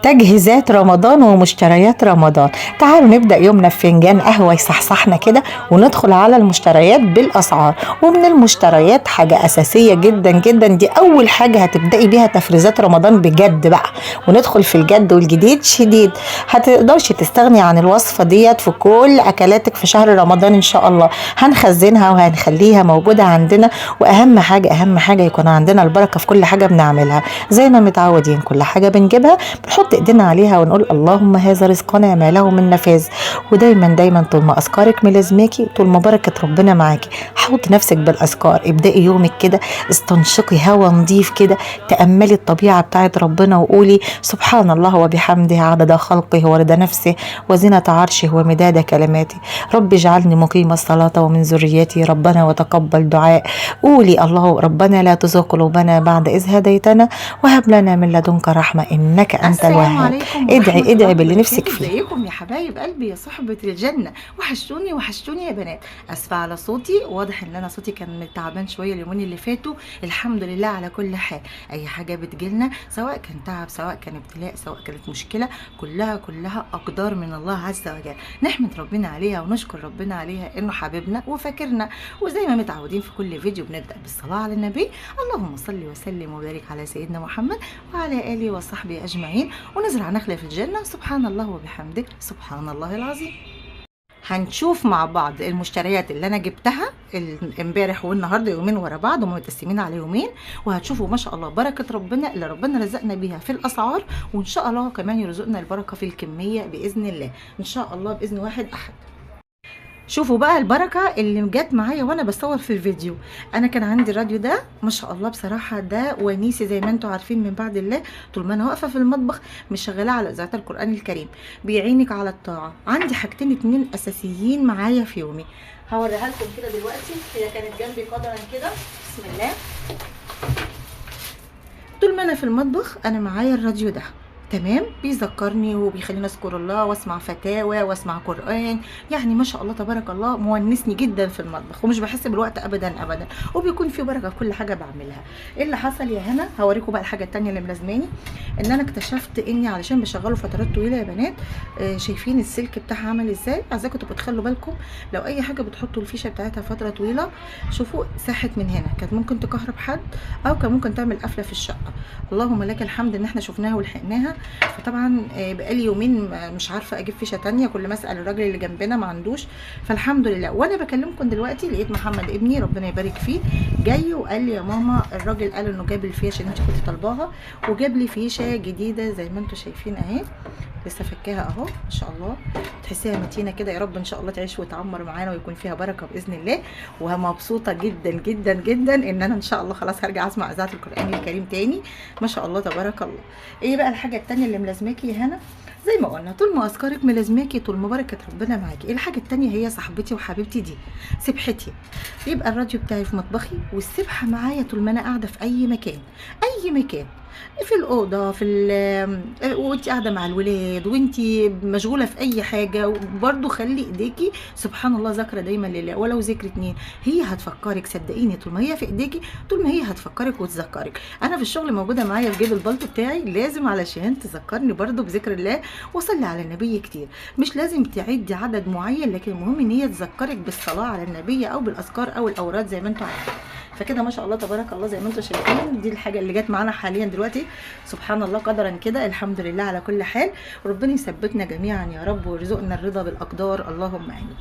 تجهيزات رمضان ومشتريات رمضان. تعالوا نبدأ يومنا في فنجان قهوة يصحصحنا كده، وندخل على المشتريات بالأسعار. ومن المشتريات حاجة أساسية جدا جدا، دي أول حاجة هتبدأي بيها تفريزات رمضان بجد بقى، وندخل في الجد والجديد شديد. هتقدرش تستغني عن الوصفة ديت في كل أكلاتك في شهر رمضان إن شاء الله. هنخزنها وهنخليها موجودة عندنا، وأهم حاجة أهم حاجة يكون عندنا البركة في كل حاجة بنعملها. زي ما متعودين كل حاجة بنجيبها بنحط ايدينا عليها ونقول اللهم هذا رزقنا ما له من نفاذ. ودايما دايما طول ما اذكارك ملازماكي طول ما بركة ربنا معاكي. حوطي نفسك بالاذكار، ابدأي يومك كده، استنشقي هوا نظيف كده، تأملي الطبيعة بتاعت ربنا وقولي سبحان الله وبحمده عدد خلقه ورضا نفسه وزنة عرشه ومداد كلماته. رب اجعلني مقيم الصلاة ومن ذريتي ربنا وتقبل دعاء. قولي الله ربنا لا تزغ قلوبنا بعد إذ هديتنا وهب لنا من لدنك رحمة إنك أنت السلام الوهاب. عليكم ادعي ورحمة ادعي الله باللي نفسك وبركاته. فيه. ازيكم يا حبايب قلبي يا صحبة الجنة؟ وحشتوني وحشتوني يا بنات. اسفة على صوتي، واضح ان انا صوتي كان تعبان شوية اليومين اللي فاتوا. الحمد لله على كل حال. اي حاجة بتجيلنا سواء كان تعب سواء كان ابتلاء سواء كانت مشكلة، كلها كلها اقدار من الله عز وجل، نحمد ربنا عليها ونشكر ربنا عليها انه حبيبنا وفاكرنا. وزي ما متعودين في كل فيديو بنبدأ بالصلاة على النبي، اللهم صل وسلم وبارك على سيدنا محمد وعلى آله وصحبه أجمعين، ونزرع نخلة في الجنة. سبحان الله وبحمده سبحان الله العظيم. هنشوف مع بعض المشتريات اللي انا جبتها امبارح والنهارده، يومين ورا بعض وهم متقسمين على يومين، وهتشوفوا ما شاء الله بركة ربنا اللي ربنا رزقنا بيها في الاسعار، وان شاء الله كمان يرزقنا البركة في الكمية باذن الله، ان شاء الله باذن واحد احد. شوفوا بقى البركة اللي جت معايا وانا بصور في الفيديو. انا كان عندي الراديو ده ما شاء الله، بصراحة ده ونيسي زي ما انتم عارفين من بعد الله. طول ما انا واقفة في المطبخ مش شغالة على اذاعة القران الكريم، بيعينك على الطاعة. عندي حاجتين اتنين اساسيين معايا في يومي، هوريها لكم كده دلوقتي. هي كانت جنبي قدرا كده، بسم الله. طول ما انا في المطبخ انا معايا الراديو ده، تمام، بيذكرني وبيخليني اذكر الله واسمع فتاوى واسمع قرآن، يعني ما شاء الله تبارك الله مونسني جدا في المطبخ ومش بحس بالوقت ابدا ابدا، وبيكون في بركة في كل حاجة بعملها. ايه اللي حصل يا هنا؟ هوريكم بقى الحاجة التانية اللي ملازماني، ان انا اكتشفت اني علشان بشغله فترات طويلة يا بنات، شايفين السلك بتاعها عامل ازاي؟ عايزاكم تبقوا تخلوا بالكم لو اي حاجة بتحطوا الفيشه بتاعتها فترة طويلة. شوفوا ساحت من هنا، كانت ممكن تكهرب حد او كان ممكن تعمل قفله في الشقة. اللهم لك الحمد ان احنا شفناها ولحقناها. فطبعا بقالي يومين مش عارفه اجيب فيشه تانية، كل ما اسال الراجل اللي جنبنا ما عندوش. فالحمد لله وانا بكلمكم دلوقتي لقيت محمد ابني ربنا يبارك فيه جاي وقال لي يا ماما الراجل قال انه جاب الفيشه اللي انت كنت طالباها، وجاب لي فيشه جديدة زي ما انتم شايفين اهي، لسه فكاها اهو ما شاء الله، تحسيها متينة كده. يا رب ان شاء الله تعيش وتعمر معانا ويكون فيها بركة باذن الله. ومبسوطة جدا جدا جدا ان انا ان شاء الله خلاص هرجع اسمع اذاعة القران الكريم تاني، ما شاء الله تبارك الله. ايه بقى الحاجة التانية اللي ملازماكي يا هنا؟ زي ما قلنا طول ما اذكارك ملازماكي طول ما بركة ربنا معاكي. الحاجة التانية هي صاحبتي وحبيبتي دي سبحتي. يبقى الراديو بتاعي في مطبخي والسبحه معايا طول ما انا قاعدة في اي مكان، اي مكان، في الاوضة، في وانت قاعدة مع الولاد، وانت مشغولة في اي حاجة، وبرده خلي ايديكي سبحان الله ذاكره دايما لله، ولو ذكر اتنين هي هتفكرك، صدقيني طول ما هي في ايديكي طول ما هي هتفكرك وتذكرك. انا في الشغل موجودة معايا في جيب البلطو بتاعي لازم علشان تذكرني برده بذكر الله وصلي على النبي كتير. مش لازم تعدي عدد معين، لكن المهم ان هي تذكرك بالصلاة على النبي او بالاذكار او الاوراد زي ما انتم عارفين. فكده ما شاء الله تبارك الله زي ما انتم شايفين دي الحاجة اللي جت معانا حاليا دلوقتي، سبحان الله قدرا كده. الحمد لله على كل حال، وربنا يثبتنا جميعا يا رب ويرزقنا الرضا بالاقدار، اللهم امين.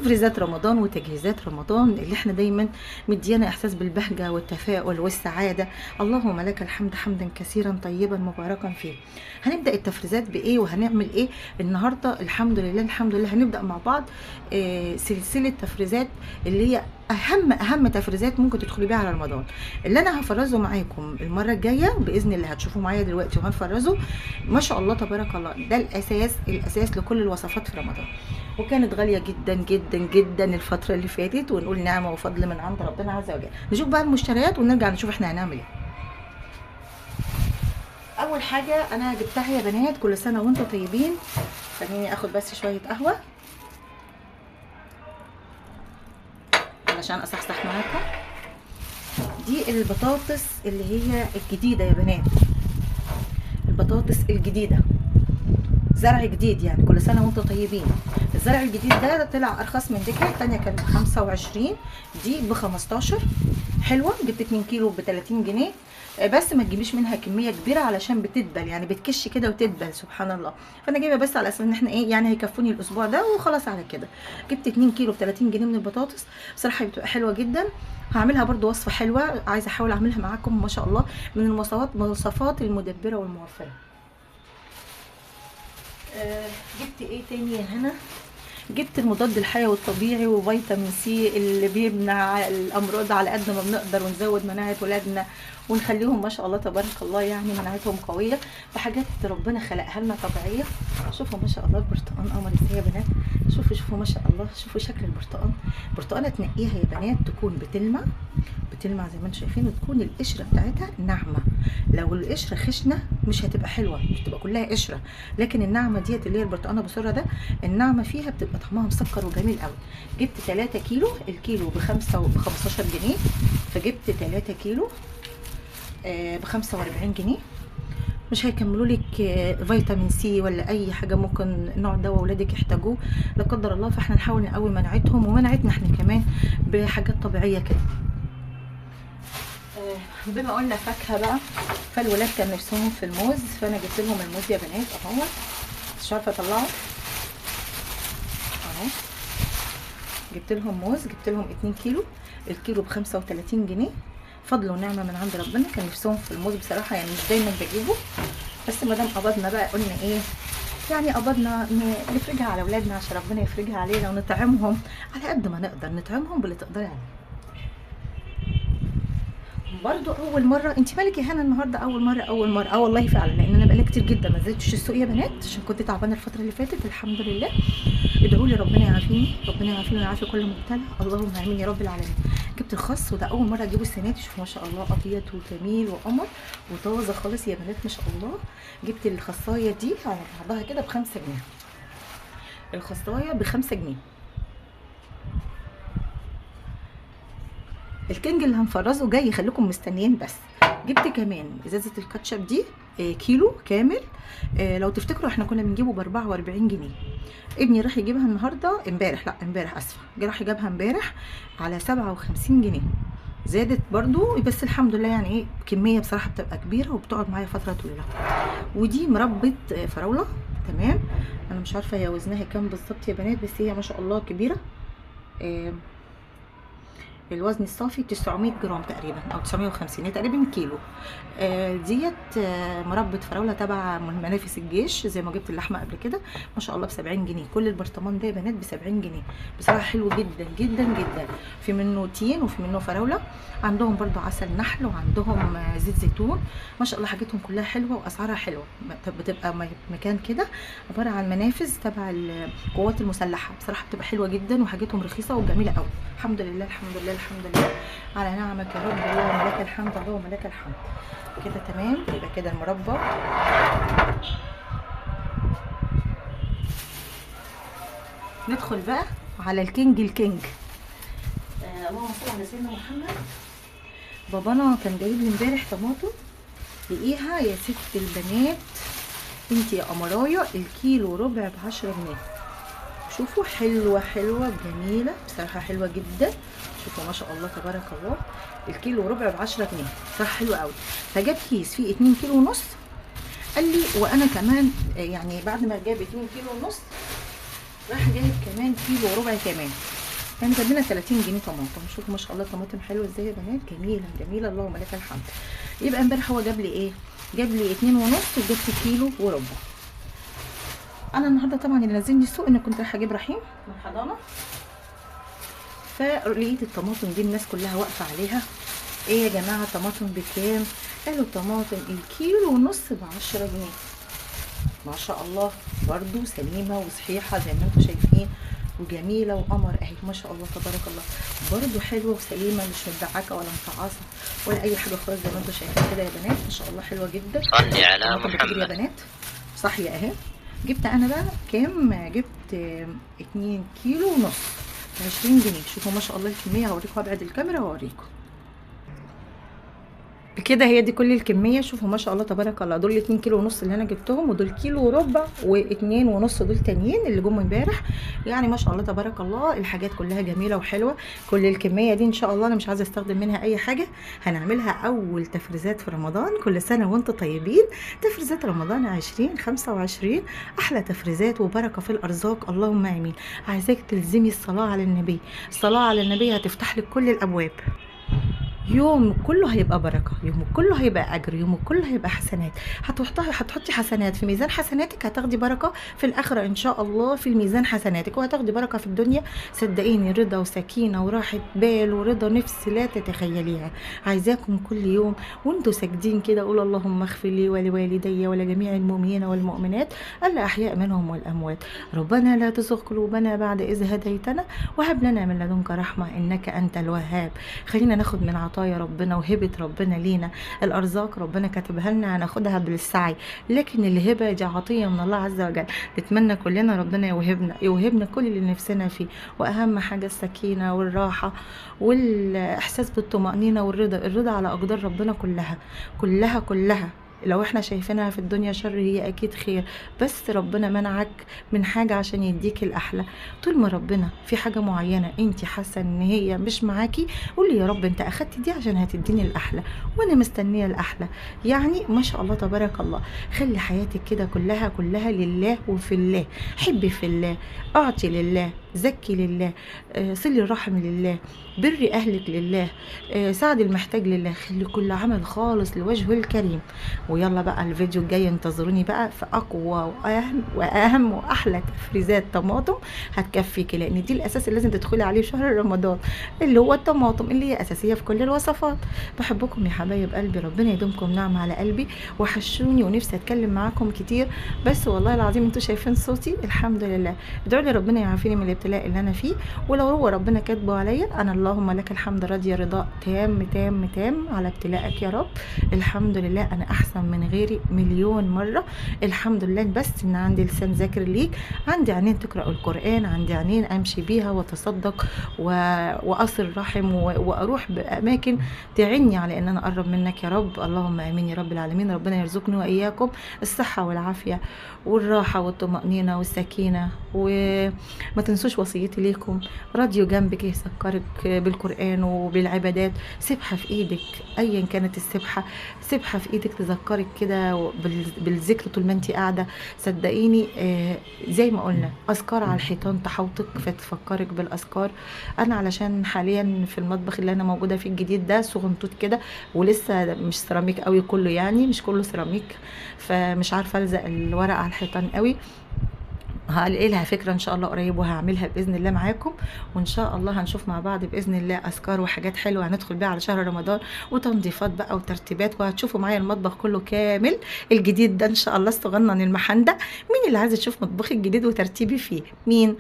تفريزات رمضان وتجهيزات رمضان اللي احنا دايما مديانا احساس بالبهجه والتفاؤل والسعادة، اللهم لك الحمد حمدا كثيرا طيبا مباركا فيه. هنبدا التفريزات بايه وهنعمل ايه النهارده؟ الحمد لله الحمد لله هنبدا مع بعض سلسلة تفريزات اللي هي اهم اهم تفريزات ممكن تدخلي بيها على رمضان، اللي انا هفرزه معاكم المرة الجاية باذن الله. هتشوفوا معايا دلوقتي وهنفرزه ما شاء الله تبارك الله. ده الاساس الاساس لكل الوصفات في رمضان، وكانت غالية جدا جدا جدا الفترة اللي فاتت، ونقول نعمه وفضل من عند ربنا عز وجل. نشوف بقى المشتريات ونرجع نشوف احنا هنعمل ايه. اول حاجة انا جبتها يا بنات، كل سنة وانتم طيبين. خليني اخد بس شوية قهوة علشان اصحصح معاكم. دي البطاطس اللي هي الجديدة يا بنات، البطاطس الجديدة، زرع جديد، يعني كل سنة وانتم طيبين. الزرع الجديد ده طلع ارخص من دي، الثانية كانت ب 25، دي ب 15. حلوة. جبت 2 كيلو ب 30 جنيه، بس ما تجيبيش منها كمية كبيرة علشان بتدبل، يعني بتكش كده وتدبل سبحان الله. فانا جايبه بس على اساس ان احنا ايه يعني هيكفوني الاسبوع ده وخلاص على كده. جبت 2 كيلو ب 30 جنيه من البطاطس، بصراحة بتبقى حلوة جدا. هعملها برده وصفه حلوة، عايزه احاول اعملها معاكم ما شاء الله، من المواصفات المدبره والموفره. جبت ايه تاني يا هنا؟ جبت المضاد الحيوي الطبيعي وفيتامين سي اللي بيمنع الامراض على قد ما بنقدر، ونزود مناعة ولادنا ونخليهم ما شاء الله تبارك الله يعني مناعتهم قوية بحاجات ربنا خلقها لنا طبيعية. شوفوا ما شاء الله البرتقال قمر ازاي يا بنات، شوفوا شوفوا ما شاء الله، شوفوا شكل البرتقال. برتقانه تنقيها يا بنات تكون بتلمع بتلمع زي ما انتم شايفين، وتكون القشرة بتاعتها ناعمة. لو القشرة خشنه مش هتبقى حلوة، مش هتبقى كلها قشرة، لكن الناعمة ديت اللي هي البرتقانه بسرعة ده الناعمة فيها بتبقى طعمها مسكر وجميل قوي. جبت 3 كيلو، الكيلو ب 15 جنيه، فجبت 3 كيلو ب 45 جنيه. مش هيكملوا لك فيتامين سي ولا اي حاجة ممكن نوع دواء ولادك يحتاجوه لا قدر الله، فاحنا نحاول نقوي مناعتهم ومناعتنا احنا كمان بحاجات طبيعية كده. بما قلنا فاكهة بقى، فالولاد كان نفسهم في الموز، فانا جبت لهم الموز يا بنات اهو، مش عارفه اطلعه اهو. جبت لهم موز، جبت لهم 2 كيلو، الكيلو ب 35 جنيه، فضل ونعمه من عند ربنا. كان نفسهم في الموز بصراحة، يعني مش دايما بجيبه، بس ما دام قبضنا بقى قلنا ايه يعني قبضنا نفرجها على اولادنا عشان ربنا يفرجها علينا ونطعمهم على قد ما نقدر، نطعمهم باللي تقدري عليه. برضو اول مرة، انت مالك يا هنا النهارده اول مرة؟ اول مرة اه والله فعلا، لان انا بقالي كتير جدا ما نزلتش السوق يا بنات عشان كنت تعبانة الفترة اللي فاتت. الحمد لله، ادعوا لي ربنا يعافيني، ربنا يعافيني ويعافي كل مبتلى، اللهم امين يا رب العالمين. جبت الخس، وده اول مرة اجيبه السنة دي، شوفوا ما شاء الله ابيض وجميل وقمر وطازه خالص يا بنات ما شاء الله. جبت الخصايه دي على بعضها كده ب 5 جنيه، الخصايه ب 5 جنيه. الكينج اللي هنفرزه جاي، خليكم مستنيين بس. جبت كمان ازازة الكاتشب دي كيلو كامل، لو تفتكروا احنا كنا بنجيبه ب 44 جنيه. ابني راح يجيبها النهارده، امبارح، لا امبارح اسفه، راح يجيبها امبارح على 57 جنيه، زادت برضو بس الحمد لله. يعني ايه كمية بصراحة بتبقى كبيرة وبتقعد معايا فترة طويلة. ودي مربى فراوله، تمام. انا مش عارفه هي وزنها كام بالظبط يا بنات، بس هي ما شاء الله كبيرة. الوزن الصافي 900 جرام تقريبا او 950، تقريبا كيلو. ديت مربى فراوله تبع منافس الجيش، زي ما جبت اللحمة قبل كده ما شاء الله ب 70 جنيه. كل البرطمان ده يا بنات ب 70 جنيه، بصراحة حلو جدا جدا جدا. في منه تين وفي منه فراوله، عندهم برضو عسل نحل وعندهم زيت زيتون، ما شاء الله حاجتهم كلها حلوة واسعارها حلوة. بتبقى مكان كده عبارة عن منافذ تبع القوات المسلحة، بصراحة بتبقى حلوة جدا وحاجتهم رخيصة وجميلة قوي. الحمد لله الحمد لله الحمد لله على نعمك يا رب، اللهم لك الحمد اللهم لك الحمد. كده تمام، يبقى كده المربى. ندخل بقى على الكينج. الكينج اللهم صل على سيدنا محمد. بابانا كان جايب لي امبارح طماطم، لقيها يا ست البنات انت يا قمرايه الكيلو ربع ب10 جنيه. شوفوا حلوة حلوة جميلة بصراحة، حلوة جدا. شوفوا ما شاء الله تبارك الله، الكيلو ربع ب10 جنيه، بصراحة حلوة قوي. فجاب كيس فيه 2 كيلو ونص، قال لي وانا كمان يعني بعد ما جاب 2 كيلو ونص راح جايب كمان كيلو وربع كمان، يعني جاب لنا 30 جنيه طماطم. شوفوا ما شاء الله طماطم حلوة ازاي يا بنات، جميلة جميلة اللهم لك الحمد. يبقى امبارح هو جاب لي ايه؟ جاب لي 2 ونص وجبت كيلو وربع. انا النهارده طبعا اللي نزلني السوق ان كنت رايحة اجيب رحيم من الحضانة، فلقيت الطماطم دي الناس كلها واقفة عليها. ايه يا جماعة طماطم بكام؟ قالوا الطماطم الكيلو ونص ب10 جنيه. ما شاء الله برضو سليمة وصحيحه زي ما انتم شايفين وجميلة وقمر اهي ما شاء الله تبارك الله، برضو حلوة وسليمه مش مدعكه ولا مفعصه ولا اي حاجة خالص زي ما انتم شايفين كده يا بنات، ما شاء الله حلوة جدا. صلي على محمد يا بنات، صحية اهي. جبت انا بقى كام؟ جبت 2 كيلو ونص ب20 جنيه. شوفوا ما شاء الله الكمية، هوريكم، ابعد الكاميرا واوريكم. بكده هي دي كل الكمية. شوفوا ما شاء الله تبارك الله، دول 2 كيلو ونص اللي انا جبتهم، ودول كيلو وربع واتنين ونص دول تانيين اللي جم امبارح. يعني ما شاء الله تبارك الله الحاجات كلها جميلة وحلوه. كل الكمية دي ان شاء الله انا مش عايزه استخدم منها اي حاجة، هنعملها اول تفريزات في رمضان. كل سنة وانتم طيبين. تفريزات رمضان 2025 احلى تفريزات وبركة في الارزاق، اللهم امين. عايزاك تلزمي الصلاة على النبي، الصلاة على النبي هتفتح لك كل الابواب. يوم كله هيبقى بركة، يوم كله هيبقى اجر، يوم كله هيبقى حسنات. هتحطي حسنات في ميزان حسناتك، هتاخدي بركة في الاخرة ان شاء الله في الميزان حسناتك، وهتاخدي بركة في الدنيا. صدقيني رضا وسكينة وراحة بال ورضا نفس لا تتخيليها. عايزاكم كل يوم وانتوا ساجدين كده قولوا اللهم اغفر لي ولوالدي ولجميع المؤمنين والمؤمنات الاحياء منهم والاموات، ربنا لا تزغ قلوبنا بعد اذ هديتنا وهب لنا من لدنك رحمه انك انت الوهاب. خلينا ناخد من عطايا ربنا وهبة ربنا لينا. الارزاق ربنا كاتبها لنا هناخدها بالسعي، لكن الهبة دي عطية من الله عز وجل. نتمنى كلنا ربنا يوهبنا كل اللي نفسنا فيه، واهم حاجة السكينة والراحة والاحساس بالطمانينه والرضا، الرضا على اقدار ربنا كلها كلها كلها. لو احنا شايفينها في الدنيا شر هي اكيد خير، بس ربنا منعك من حاجة عشان يديك الاحلى. طول ما ربنا في حاجة معينة انت حاسة ان هي مش معاكي قولي يا رب انت اخدت دي عشان هتديني الاحلى وانا مستنية الاحلى. يعني ما شاء الله تبارك الله، خلي حياتك كده كلها كلها لله وفي الله. حبي في الله، اعطي لله، زكي لله، صلي الرحم لله، بري اهلك لله، ساعد المحتاج لله. خلي كل عمل خالص لوجهه الكريم. ويلا بقى الفيديو الجاي انتظروني بقى في اقوى واهم واحلى تفريزات طماطم هتكفيكي، لان دي الاساس اللي لازم تدخلي عليه في شهر رمضان، اللي هو الطماطم اللي هي اساسية في كل الوصفات. بحبكم يا حبايب قلبي، ربنا يدومكم نعمه على قلبي. وحشوني ونفسي اتكلم معاكم كتير، بس والله العظيم انتوا شايفين صوتي الحمد لله. ادعوا لي ربنا يعافيني من الابتلاء اللي انا فيه، ولو هو ربنا كاتبه عليا انا اللهم لك الحمد راضية رضاء تام تام تام على ابتلاءك يا رب. الحمد لله انا احسن من غيري مليون مرة، الحمد لله. بس ان عندي لسان ذاكر ليك، عندي عينين تقرا القران، عندي عينين امشي بيها واتصدق واصل رحم واروح باماكن تعني على ان انا اقرب منك يا رب. اللهم امين يا رب العالمين. ربنا يرزقني واياكم الصحة والعافية والراحة والطمانينة والسكينة. وما تنسوش وصيتي ليكم، راديو جنبك يسكرك بالقران وبالعبادات، سبحه في ايدك ايا كانت السبحة، سبحه في ايدك تذكرك كده بالذكر طول ما انت قاعدة. صدقيني زي ما قلنا اذكار على الحيطان تحوطك فتفكرك بالاذكار. انا علشان حاليا في المطبخ اللي انا موجودة فيه الجديد ده صغنطوط كده ولسه مش سيراميك قوي كله، يعني مش كله سيراميك، فمش عارفه الزق الورق على الحيطان قوي. هلاقي لها فكرة ان شاء الله قريب وهعملها باذن الله معاكم، وان شاء الله هنشوف مع بعض باذن الله اذكار وحاجات حلوة هندخل بيها على شهر رمضان، وتنظيفات بقى وترتيبات، وهتشوفوا معايا المطبخ كله كامل الجديد ده ان شاء الله الصغنن المحندق. مين اللي عايزه تشوف مطبخي الجديد وترتيبي فيه؟ مين؟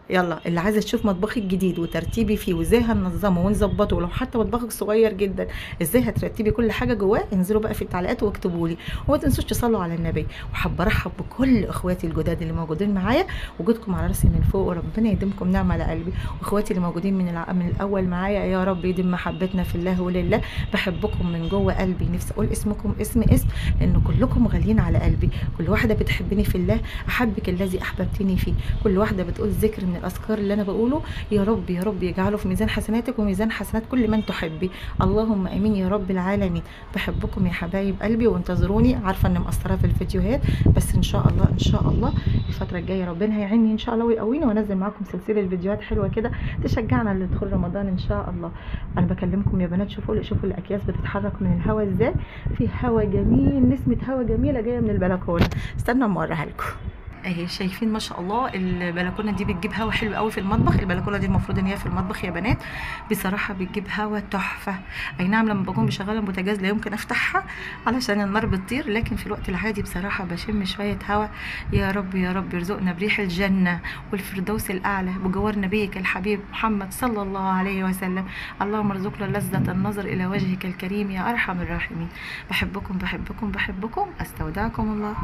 يلا اللي عايزه تشوف مطبخي الجديد وترتيبي فيه وازاي هننظمه ونظبطه، ولو حتى مطبخك صغير جدا ازاي هترتبي كل حاجة جواه، انزلوا بقى في التعليقات واكتبوا لي. وما تنسوش تصلوا على النبي. وحابة ارحب بكل اخواتي الجداد اللي موجودين معايا، وجودكم على راسي من فوق وربنا يديمكم نعمه على قلبي. واخواتي اللي موجودين من الاول معايا، يا رب يديم محبتنا في الله ولله. بحبكم من جوه قلبي، نفسي اقول اسمكم اسم اسم لان كلكم غاليين على قلبي. كل واحدة بتحبني في الله احبك الذي احببتني فيه. كل واحدة بتقول ذكر من الاذكار اللي انا بقوله، يا رب يا رب يجعله في ميزان حسناتك وميزان حسنات كل من تحبي، اللهم امين يا رب العالمين. بحبكم يا حبايب قلبي، وانتظروني. عارفه اني مقصرة في الفيديوهات، بس ان شاء الله ان شاء الله الفترة الجاية ربنا هيعيني ان شاء الله ويقويني، وانزل معاكم سلسلة فيديوهات حلوة كده تشجعنا لدخول رمضان ان شاء الله. انا بكلمكم يا بنات، شوفوا الاكياس بتتحرك من الهواء ازاي، في هواء جميل، نسمه هواء جميلة جاية من البلكونه. استنوا اما اوريها لكم. اهي شايفين ما شاء الله البلكونه دي بتجيب هوا حلو قوي في المطبخ. البلكونه دي المفروض ان هي في المطبخ يا بنات، بصراحة بتجيب هوا تحفة. اي نعم لما بكون بشغله البوتاجاز لا يمكن افتحها علشان النار بتطير، لكن في الوقت العادي بصراحة بشم شوية هوا. يا رب يا رب يرزقنا بريح الجنة والفردوس الاعلى بجوار نبيك الحبيب محمد صلى الله عليه وسلم. اللهم ارزقنا لذة النظر الى وجهك الكريم يا ارحم الراحمين. بحبكم بحبكم بحبكم، استودعكم الله.